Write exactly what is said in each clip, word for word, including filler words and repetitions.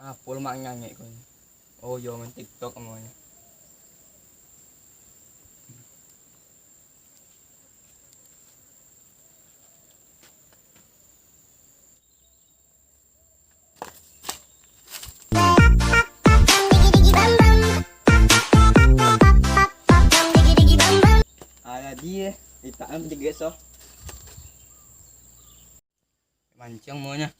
Apo lemak ngangek ko ni? Oh, yo, main TikTok amonyo. Ah, jadi, eh, itak kan pejeget, so. Mancing maunya.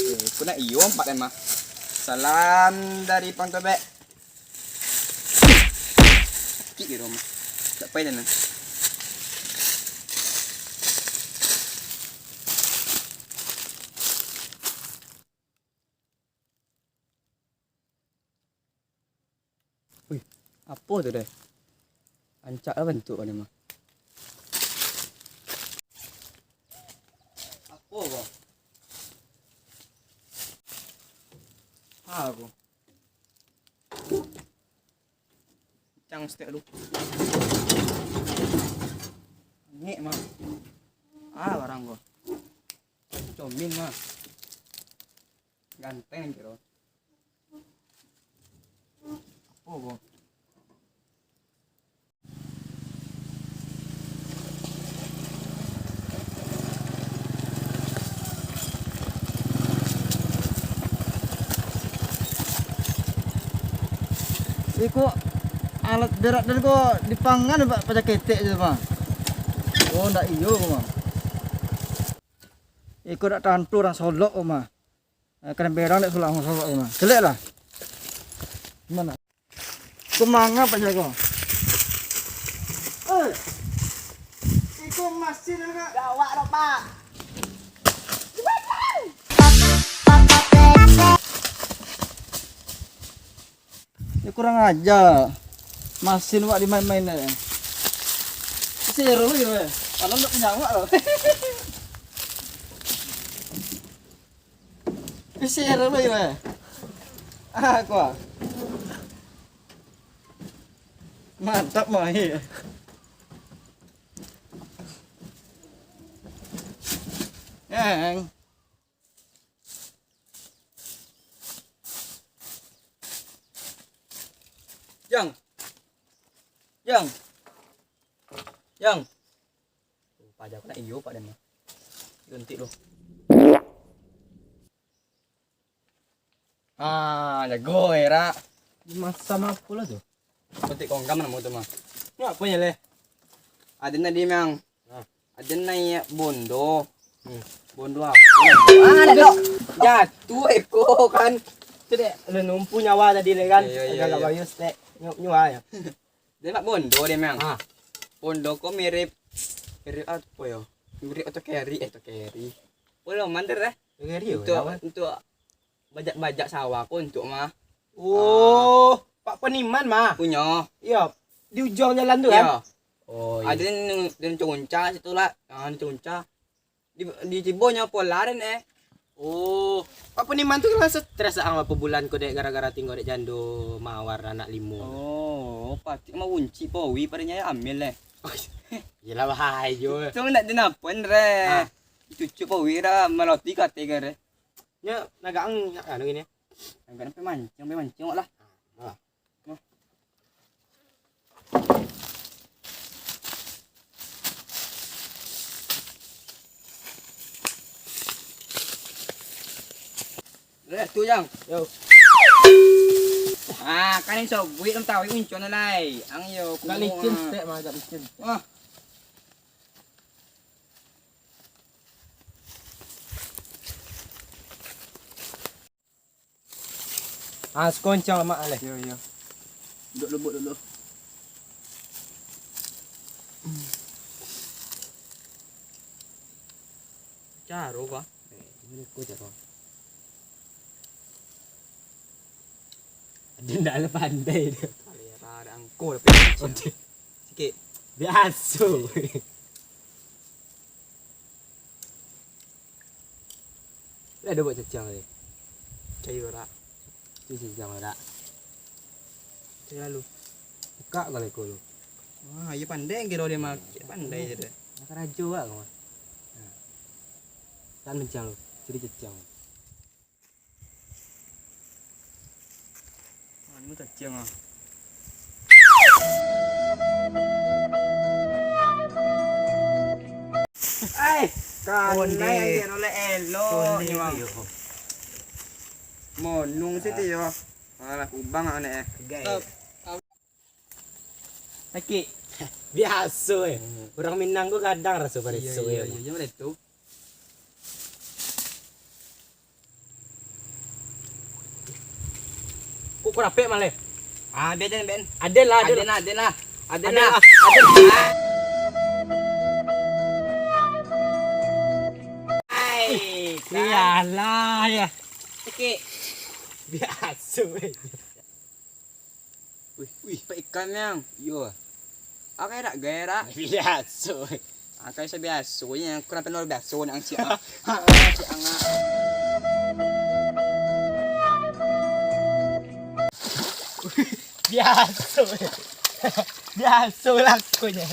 Eh, aku nak iyo empat emah. Salam dari Pang Tobek. Sakik di rumah. Tak payah dah. Wih, apo tu deh? Rancak lah bantuak ko ni mah. Apo ko? Ha ko. Cang stek lu. Ngek mah. Ah, barang ko. Comin mah. Ganteng kiro. Apo ko? Iko alat berat den ko dipangan, Pak, pacah ketek je, Bang. Oh, ndak iyo, Bang. Iko ndak tantu urang Solok ko mah. Eh, kadang berang dek Solok, Solok ko mah. Caliak lah. Gimana? Ko manga, Pak Jago? Eh, iko masin, Pak. Gawak tu, Pak. Ya, kurang aja. Masin wak dimain-main aja. Zero lagi, weh. Kalau ndak punya awak, loh. Zero lagi, weh. Ah, kuah. Mantap, mah, iya. Yang. Yang. Yang. Yang. Paja ko nak iyo, Pak, den mah. Ganti lu. Ah, jago, eh, Rak. Masam apo lah tu? Petik konggam namo tu mah. Ni apo nyo, leh? Ado nadi, Mang. Nah. Ado naiak bondo. Hmm. Bondo apo? Ah, ado. Jatuh eko kan. Tu dek, lu numpu nyawa tadi, leh, kan? Iyo, iyo, iyo, agak iyo. Bagus, dek. Nyu-, nyual, ya. Dia nak bondo dia, Mang. Ah. Bondo ko mirip, mirip apo yo? Mirip oto keri, eh, oto keri. Bondo mandir, eh. Oto keri, untuk, untuk bajak-bajak sawah ko untuk mah. Oh, Pak Peniman mah. Punyo. Iyo, di ujuang jalan tu kan? Iyo. Oh, iyo. Ado nan, nan cunca situ lah. Ah, nan cunca. Di, di tibo nyo pola den, eh. Oh, Pak Peniman tu kan stres ang bapo bulan ko dek gara-gara tinggal dek jando mawar anak limo. Oh, patik mah unci powi pado nyo ambil, eh. Iyolah, bahayo. Tu nak den apo, Re? Ah. Cucuk powi dah maloti kate ka, Re. Nyo nagak ang, anu gini. Nagak sampai mancing, sampai mancing awak lah. Ah, malah. Lihat tu, Jang. Yo. Ah, kan yang sobuik, kan tahu, muncul lai. Ang yo. Agak licin, ah. Stek mah, agak licin. Wah. Ah, sekoncang lemak aleh. Yo, yo. Duduk lubuk dulu. Caro kah? Eh, ini ko caro. Dia ndak lah pandai dia. Alera ada angko lah. Oke. Sikit. Biaso. Lah ado buek cacang tadi. Cair rak. Tu si Jang dak. Cari lalu. Buka kalau ikut lu. Wah, iya pandai kiro dia mah. Pandai je deh. Nak karajo awak kau mah. Nah. Tan mencang lu. Jadi cecang. Anu cacing ah. Ai, kanai Konde. Dia nolak elok Konde ni, Bang. Yo. Monung sih tu yo. Alah, kubang anak eh. Guys. Sakik. Biaso eh. Hmm. Urang Minang ko gadang raso pareso. Iya, iya, eh. Iya, jangan itu. Kok, kok rapek malah? Ah, biar den, Ben. Aden lah, aden. Aden lah, aden lah. Aden aden lah. Lah. Aden. Ai, kan. Iyalah, ya. Sikit. Biaso, eh. Wih, wih, pak ikan yang. Yo. Akai dak gerak. Biaso. Akai sabiaso je, kurang kenal biaso nak siap. Ha, siap angah. Biaso. Biaso lakonyo.